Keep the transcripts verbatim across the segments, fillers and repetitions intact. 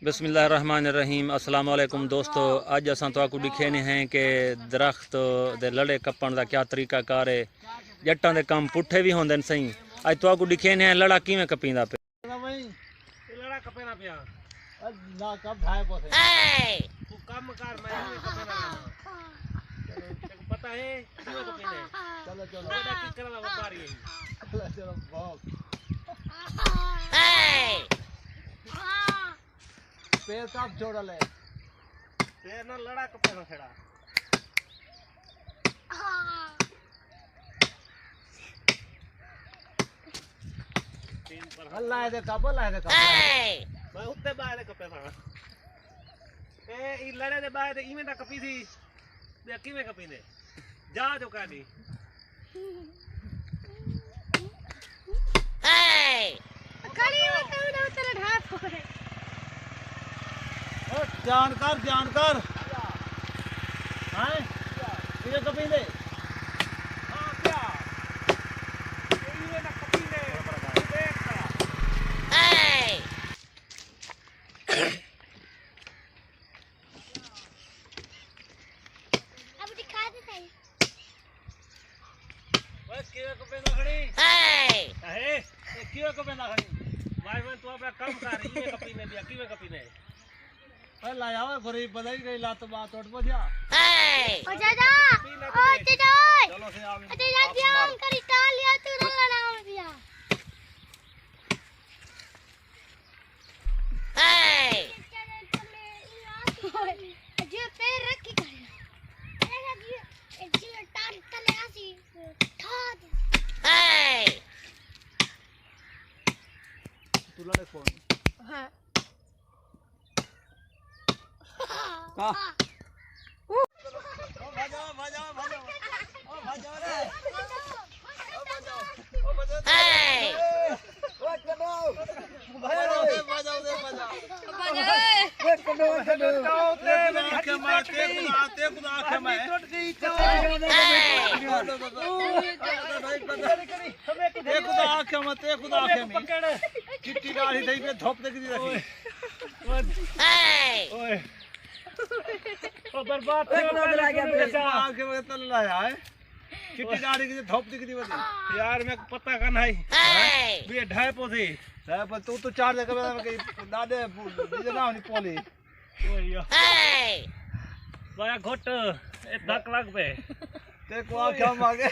بسم اللہ الرحمن الرحیم۔ السلام علیکم دوستو، اڄ اساں تہاکوں ݙکھیندے ہیں کہ درخت دے لڑے کپݨ دا کیا طریقہ کار ہے۔ ڄٹاں دے کم پٹھے وی ہوندن سئیں۔ اڄ تہاکوں ݙکھیندے ہیں لڑا کیویں کپیندا پئے۔ اے لڑا کپیندا پیا۔ اڄ نہ کپ ڈھائے پوسے۔ تو کم کر، میں ایویں کپیندا رہنا۔ تیکوں پتہ ہے کیویں کپیندے؟ چلو، چلو۔ تہاݙا کی کرݨ والا وپاری ہے۔ چلو، چلو، بہت۔ پیر کپ چھوڑ لے۔ پیر نہ لڑا کپے نہ کھڑا۔ اللہ دے کپ، اللہ دے کپ۔ میں اُتے ٻاہر دے کپے تھا۔ اے، ای لڑے دے ٻاہر دے ایویں دا کپی سی۔ ٻیا کیویں کپیندے؟ جا جو کائنی۔ کھڑی ہو تو نہ تیرے ڈھاپ ہوئے۔ او جان کر، جان کر۔ ہائیں؟ کیویں کپیندے؟ ہاں، کیا؟ ایویں نہ کپیندے۔ دیکھ کر۔ اب دکھا دے صحیح۔ اوئے، کیویں کپیندا کھڑی؟ اے، اے کیویں کپیندا کھڑی؟ بھائی، میں تو اپݨا کم کر، ایویں کپیندے ٻیا، کیویں کپیندے؟ اے لایا ہوئے غریب بندہ ہی گئی لت بات ٹوٹ پوجا۔ او چاچا، او چاچا، چلو سے آویں۔ او چاچا، کیا ہم کری ٹال لیا تو نہ لڑا ہو گیا۔ جی پیر رکھ کے کھڑے۔ جی، جی ٹال تلے آسی، ٹھا دے۔ تو لڑے کون؟ ہاں۔ تے خدا آکھیا میں، تے خدا آکھیا میں۔ چٹی ڈاڑھی تھئی پئی، دھپ تے کدی رکھی۔ اوئے۔ او برباد تھیو پہلے شروع وچ۔ آکھیا میں تل لایا ہے۔ چٹی ڈاڑھی کدی دھپ تے کدی ودی۔ یار، میکوں پتہ کائنی ہئی۔ بھی ڈھائے پوسی۔ ڈھائے پوسی، تو، تو چار جگہ میں کہ ڈاڈے، جیجے نہ ہونی پولی۔ اوئے یار۔ وایا گھٹ، اے دھک لڳ پئے۔ تے کو آکھیا ماگے۔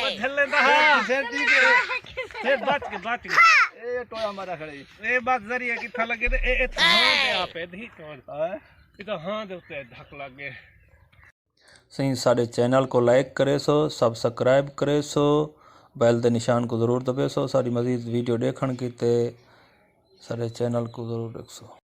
او جھلے دا ہا۔ پھر ٹھیک ہے۔ پھر بچ کے، بچ کے۔ اے ٹویا مارا کھڑے۔ اے بات ذریعہ کتھاں لڳے تے اے، اے تھاں تے آپے دھی کون۔ ہاں۔ اے تاں ہاں دے اُتے دھک لڳ ڳئے۔ سئیں، ساݙے چینل کوں لائک کریسو، سبسکرائب کریسو، بیل دے نشان کوں ضرور دبیسو۔ ساݙی مزید ویڈیو ݙیکھݨ کیتے ساݙے چینل کوں ضرور ݙیکھسو۔